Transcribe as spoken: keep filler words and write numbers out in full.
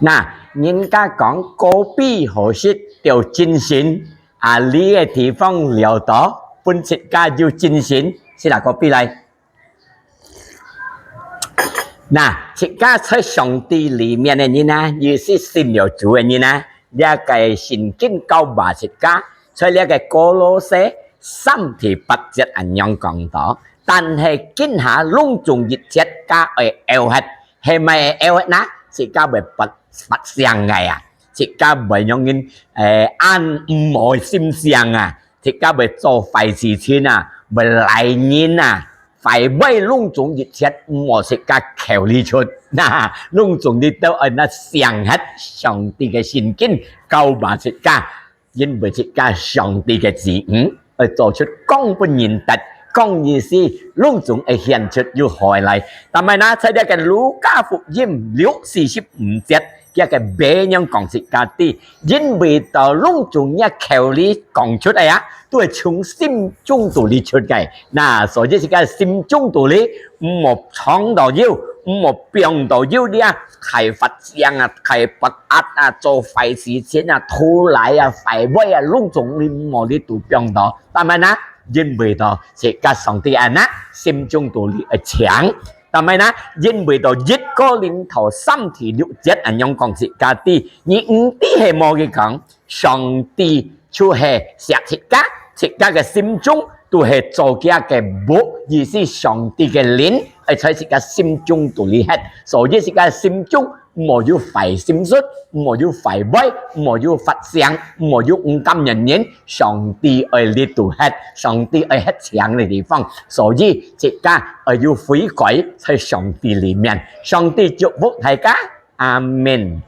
那，人家講果子好食得精神，啊，這个地方尞到，分自家有精神，食啦果子來。那，自家在上帝裡面个人啊，也係信了主个人啊，這个聖經教導自家，在這个歌羅西三第八節恁樣講到，但係今下攏總一切皆愛澆忒，係麼个澆忒呢？自家會發，發性个啊，自家會讓人，誒，恁毋好心性啊，自家會做壞事情啊，會賴人啊，壞話攏總一切毋好自家口裡出，那，攏總你兜愛拿想忒上帝个聖經教導自家。 因為自家上帝个子女，愛做出講分人得，講意思，攏總愛顯出有好个來。但係呢，在這个路加福音六四十五節，這个別樣講自家知，因為到攏總若口裡講出來啊，都係從心中肚裡出个。那，所以自家心中肚裡，毋好藏到有，毋好放到有這 大發性啊，大發閼啊，做壞事情啊，偷懶啊，壞話啊，攏總你無你都放到。但係呢，因為到自家上帝恁呢，心中肚裡愛淨。但係呢，因為到一哥林多三第六節恁樣講自家知，你毋知係麼个講，上帝就係惜自家，自家个心中都係做厥个屋，意思上帝个靈，愛在自家心中肚裡歇。所以自家心中 毋好有壞心術，毋好有壞話，毋好有發性，毋好有毋感恩人。上帝愛你都歇，上帝愛歇淨个地方，所以自家愛有悔改在上帝裡面。上帝祝福大家，阿門。